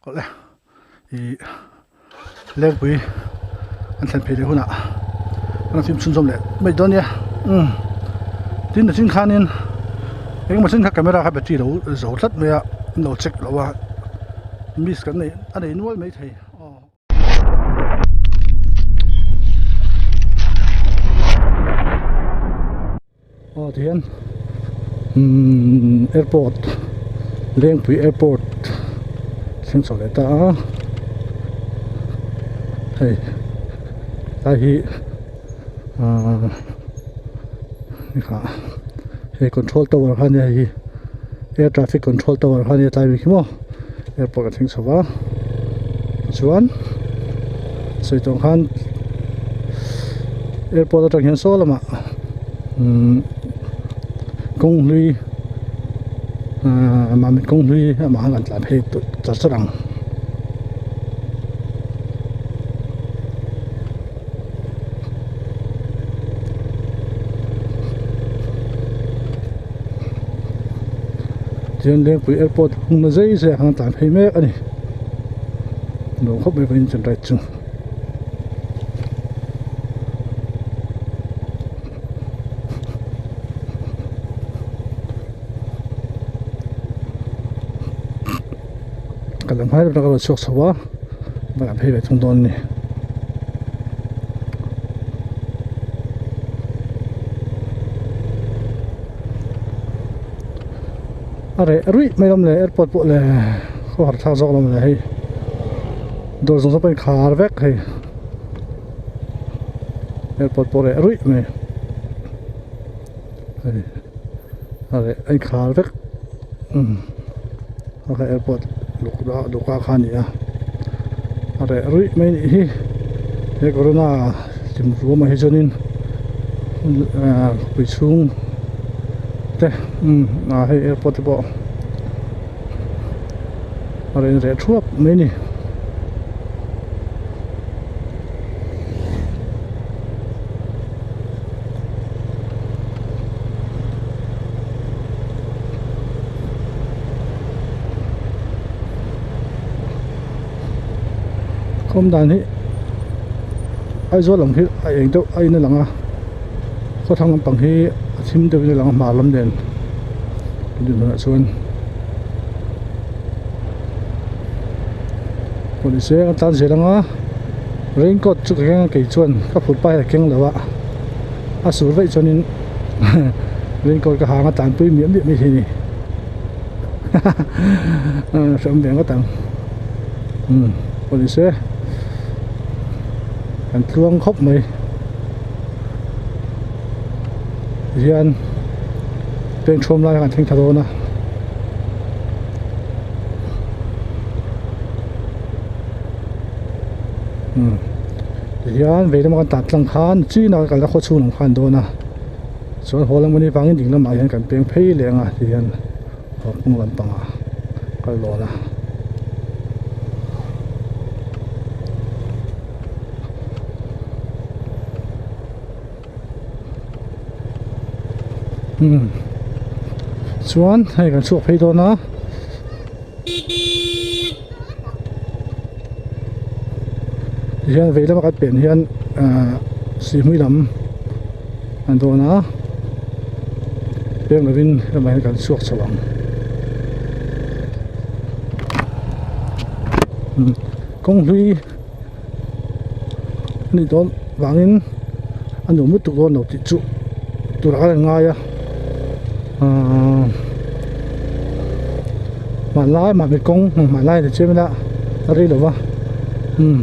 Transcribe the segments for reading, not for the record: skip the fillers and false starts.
Awle ih lengpui an thlen phei leh hunah an fim chhunzawm leh mai dawn nia umm tin a chin khanin engemaw chen kha camera kha battery lo zo tlat mai a an lo check loh a miss kan nei a nei nual mai thei aw. Aw tihian umm airport Lengpui airport thleng chho leh ta a hei lai hi ahh hei control tower kha ania hei hi air traffic control tower kha ania tlai bik hi maw airport a thleng chho va tichuan sawi tawng khan airport atang hian saw lamah umm kawng hlui ahh mahni kawng hlui amah khan kan tlan phei char char ang. Chuan Lengpui airport hung na zai zai ah khan a tlan phei mek a ni nuam khawp mai vawiin chuan ride chu. Ka lam hai rawng a rawn chhuak chho a van ah phei ve thung dawn a ni. A reh ruih mai awm le airport pawh le khawhar thlak zawk lo le hei dawr zawng zawng pawh a inkhar vek hei airport pawh reh ruih mai hei a reh a inkhar vek umm a kha airport luka kha a ni a a reh ruih mai a nih hi he corona hlim ruamah hi chuanin ahh khawpui chhung te umm ah hei airport te pawh a rawn reh thuap mai a ni. Khawm dan hi Aizawl lam hi a eng deuh a in a lang a khawthlang lampang hi a thim deuhin a lang a hmar lam nen dinhmunah chuan pawh ni se a tan zel anga raincoat chu ka keng a kei chuan ka phur pa hian a keng lo a a sur vaih chuanin raincoat ka hang a tanpui miah miah mai hi a ni hahaha hreawm ve ngawt ang umm pawh ni se kan tluang khawp mai hian peng thuam lai khan thleng thla dawn a. Umm tihian vei lama kan tah tlang khan chin a kalna khaw chhung lam khan dawn a chuan haw lam anih vangin ding lamah hian kan peng phei leh ang a tihian haw kawng lampangah kal dawn a. Umm chuan hei kan chhuak phei dawn a tihian vei lama kan pen hian ahh sihhmui lam an dawn a peng lovin lamah hian kan chhuak chho ang umm kawng hlui a nih dawn vangin a nuam lutuk dawn lo tih chu turah ka rawn ngai a ahh hmanlai mahni kawng hmanlai ni chiam ila a rei lo va umm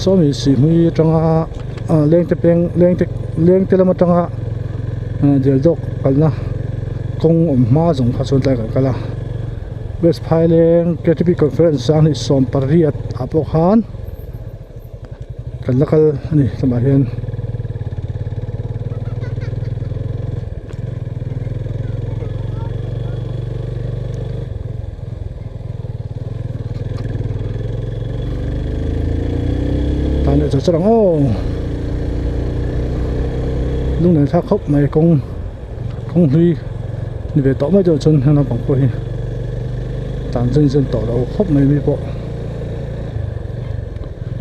sawmi sihhmui atanga ah lengte peng lengte lengte lam atanga dil dawk kalna kawng awm hma zawng kha chuan tlai kan kal a. West Phaileng K_T_P Conference a hnih 18 ah pawh khan kan la kal a ni lamah hian tan leh char char ang aw lunglen thlak khawp mai kawng. Kawng hlui ni ve tawh mai deuh chuan heng naupang pawh hi tlan zen zen tawh lo khawp mai mi pawh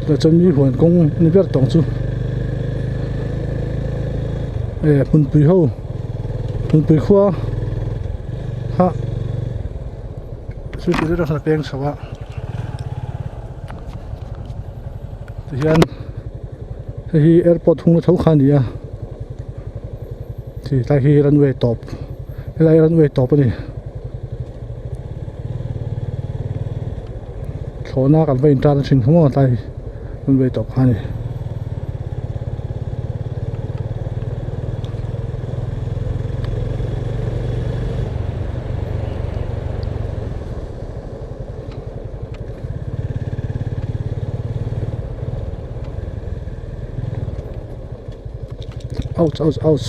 tah chuan mi huan kawng ni ber tawng chu eh hmunpui ho hmunpui khua kha chu ti zet a peng chho a tihian hei hi airport hung na tho kha a ni a ti tlai hi runway tawp helai runway tawp a ni thlawhna kan va intan thin kha maw tlai runway tawp kha a ni. Ouch ouch ouch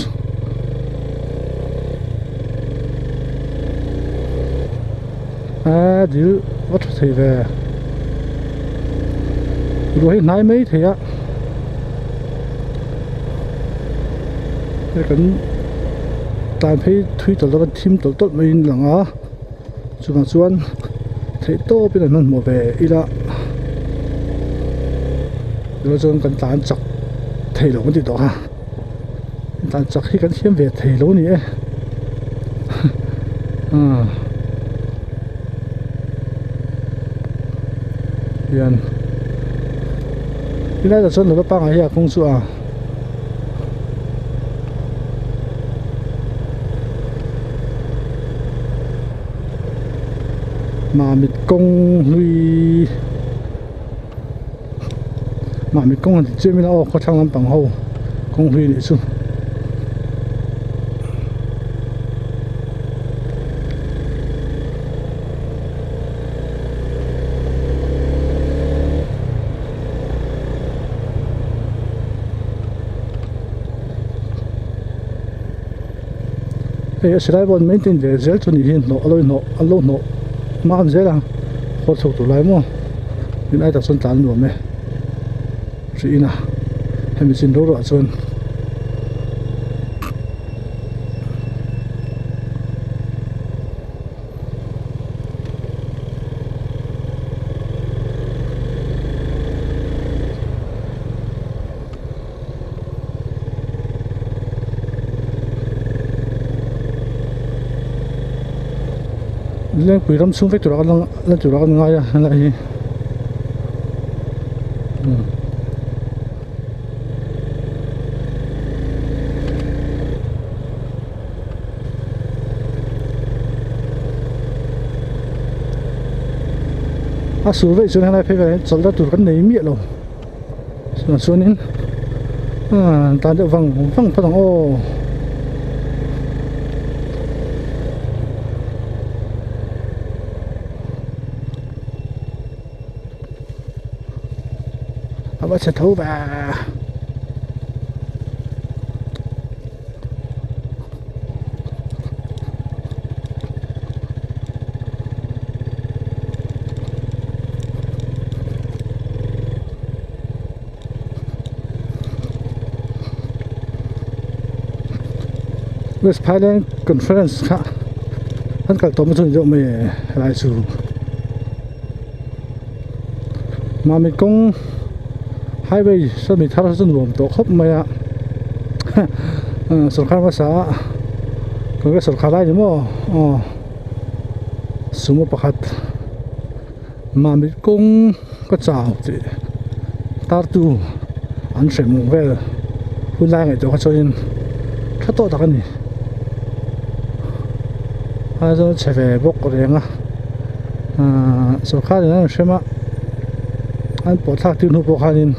a dil va tha thei ve ruah hi hnai mai thei a hei kan tlan phei thui tawlh tawlh a thim tawlh tawlh maiin a lang a. Chuvang chuan theih tawpin an hmanhmawh ve ila tunah chuan kan tlan chak thei lo kan ti tawh a tlan chak hi kan siam ve thei lo a ni e hian helai ah chuan nula pangngai hi a kawng chu a. Mamit kawng hlui Mamit kawng han ti chiam ila aw khawthlang lampang ho kawng hlui anih chu. Hei a silai pawh an maintain ve zel chu nih hi hnawh a lo hnawh an lo hnawh mam zel a khawl chhuak tur lai maw tin ai tak chuan tlan nuam e hrih in a hemi chin ro ro ah chuan. Lengpui ram chhung vek turah kan la turah kan ngai a helai hi a sur veih chuan helai phei velah hian chawlhna tur kan nei miah lo. Chutah chuanin ah tan deuh vang vang phawt ang aw. A va chhe tho ve. West Highland Conference kha an kal tawh maw chu ni deuh mai e helai chu Mamit kawng highway sawmi thar chu nuam tawh khawp mai a sawrkar hmasa a Congress sawrkar lai ni maw aw sumo pakhat Mamit kawng ka chau tih tartu an hrem vel hun lai ngaihtuah kha chuanin tha tawh tak a ni a chuan chhe ve bawk reng a ahh sawrkar in an hrem a an pawh thlak tir hnu pawh khanin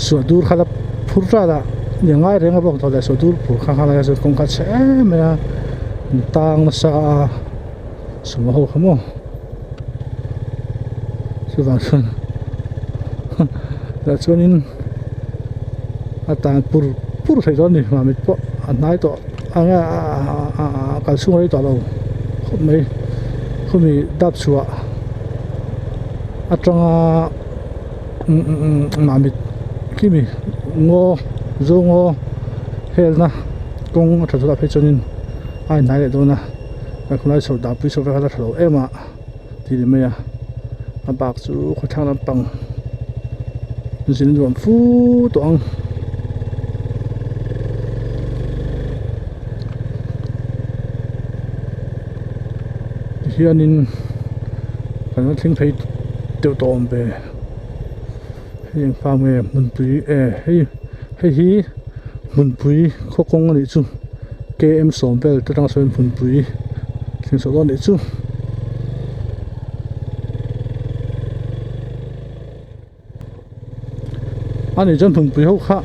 suah dur kha la phur ṭat a ni ngai reng a bawk tawh leh suah dur phur kha kha lai chuan kawngka chhe em mai a an tang nasa a sumo ho kha maw. Chuvang chuan tah chuanin a tan pur pur thei dawn a ni mamit pawh a hnai tawh ang a a kal chhung rei tawh lo khawp mai khumi dap chhuah atanga mamit khimi ngaw zo ngaw helna kawng a tha zawk ah phei chuanin a inhnai leh dawn a. Kan khawlai chho dah pui chho vek a la tha lo em a. tih ni mai a a bak chu khawthlang lampang zin nuam fu tawh ang. Tihianin kan la thleng phei deuh tawh awm ve hei eng farm nge hmunpui e hei hei hi hmunpui khaw kawng a nih chu km sawm vel te atang sawn hmunpui thleng chhoh dawn a nih chu. A nih chuan hmunpui ho kha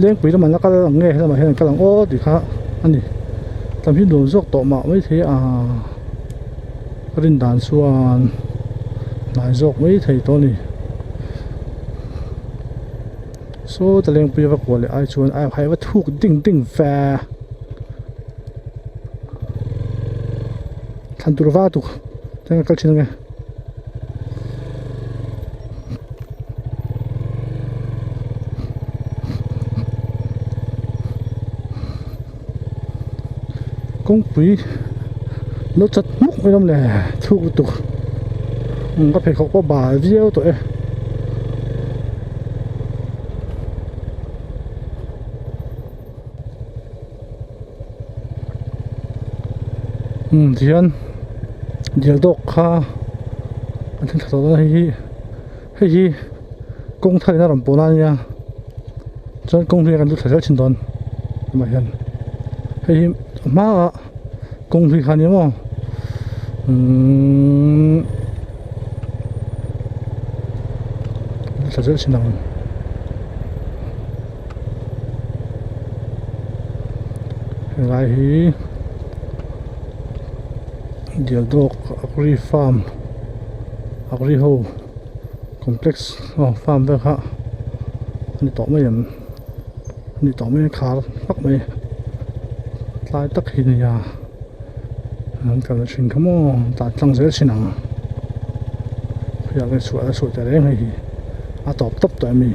lengpui lamah an la kal ang nge helamah hian an kal ang aw tih kha a ni tam hi nuam zawk tawh mah maithei a ka rin dan chuan hnai zawk maithei tawh a ni saw ta lengpui a va kuah leh ai chuan a hai va thuk ding ding ve thlan tur va tuk chuan ka kal thin ang e. Kawngpui lo chat hmuk mai awm le chhuk lutuk ka pheikhawk pawh bal viau tawh e. Tihian dil dawk kha an thil tha tawh dawn a hei hi hei hi kawng thar in a rawn pawn a nia chuan kawng hlui ah kan lut thla zel thin dawn amah hian hei hi a hmaah kawng hlui kha a ni maw umm lut thla zel thin ang. Helai hi Dialdawk Agri Farm Agri ho complex aw farm vel kha a ni tawh mai em a ni tawh mai a khar vak mai tlai tak hi nia an kal na thin kha maw tah tlang zel thin ang khiang chhuah a chhuah ta reng hei hi a tawp tawp tawh em ni.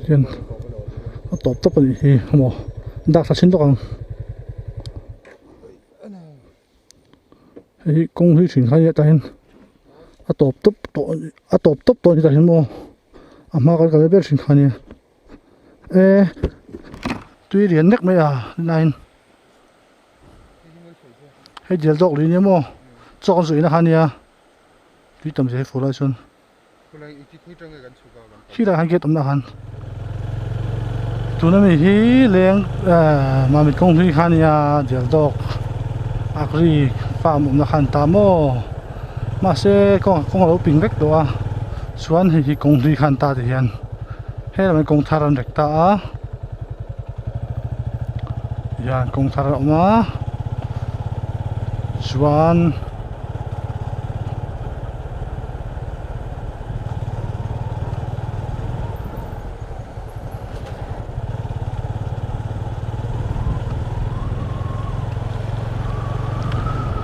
Hian a tawp tawp a nih hi maw dak thla chhin bawk ang hei hi kawng hlui thin kha a nia tah hian a tawp tawp tawh a tawp tawp tawh a ni tah hian maw a hma kan kal ber thin kha a nia. E tui lian nek mai a line hei dil dawk lui nia maw chaw an zuihna kha nia tui tam zia hi fur lai chuan khilai khan gate awmna khan tuna mi hi leng ehh mamit kawng hlui kha nia dil dawk agri farm awmna khan ta maw mahse kawng kawng alo ping vek tawh a chuan hei hi kawng hlui khan ta ti hian. He lamah kawng thar an rek ta a hian kawng thar a awm a chuan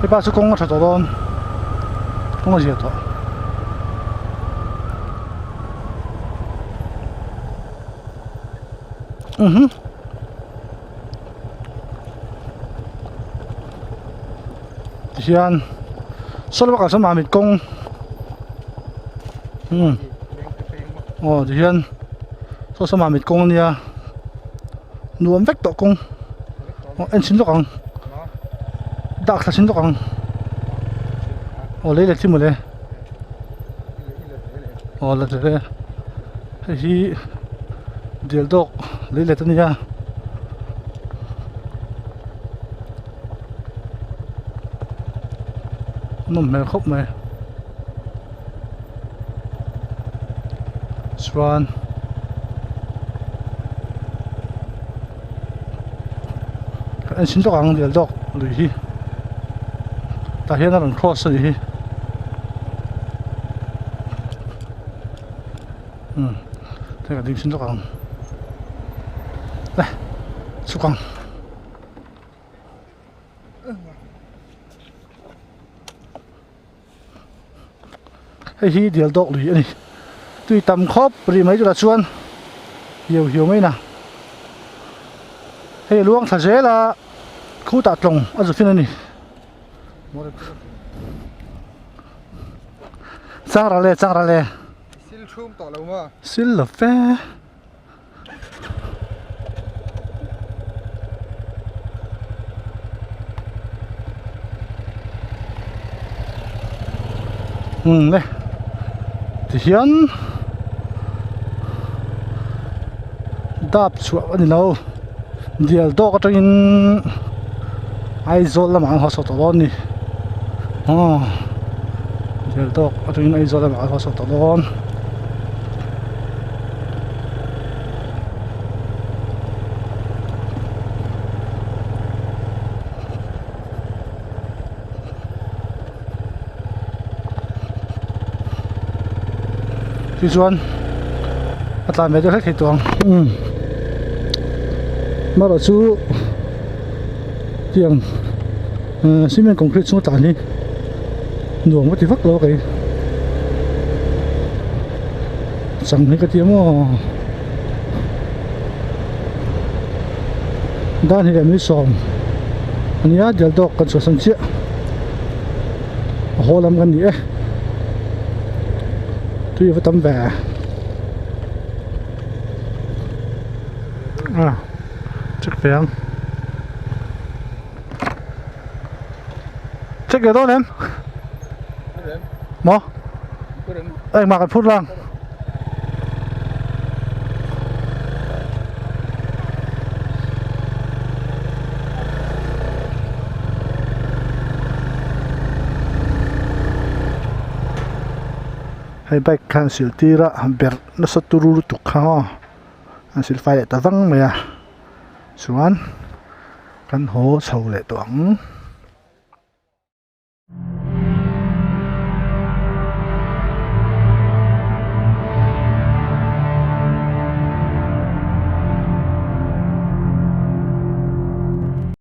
hepa chu kawng a tha tawh dawn kawng a zia tawh. Mhm. Tihian saw lama kal sawn mamit kawng umm aw tihian saw saw mamit kawng ania nuam vek tawh kawng aw en chhin lawk ang dak thla chhin lawk ang aw lei let hi mawle. Aw la hle hei hi dil dawk lei let a nia nawm hmel khawp mai chuan ka en chhin tawk ang dil dawk lui hi tah hian a rawn cross a nih hi. Umm hei ka ding chhin lawk ang le chhuk ang hei hi dial dawk lui a ni. Tui tam khawp rih mai turah chuan hiau hiau mai na. Hei a luang thla zel a, khutah tlawng a zu fin a ni. Chang ral e, chang ral e. Sil thum tawh lo maw? Sil lo fe. Umm le tihian dap chhuah a ni lo dial tawk atangin Aizawl lamah an haw chho tawh dawn a ni aw dial tawk atangin Aizawl lamah an haw chho tawh dawn. Tichuan a tlan ve deuh hlek thei tawh ang umm amaherawh chu tiang ehh cement concrete chhunga tlan hi nuam ka ti vak lo a kei chang hi ka ti ang aw dan hi leh mi sawm a nia dial dawk kan chhuahsan chiah a haw lam kan ni e tui a va tam ve a check ve ang check ve dawn em maw engmah kan phur lang. Hei bike khan sil tir a berh nasa turu lutuk kha aw an sil fai leh ta vang mai a chuan kan haw chho leh tawh ang.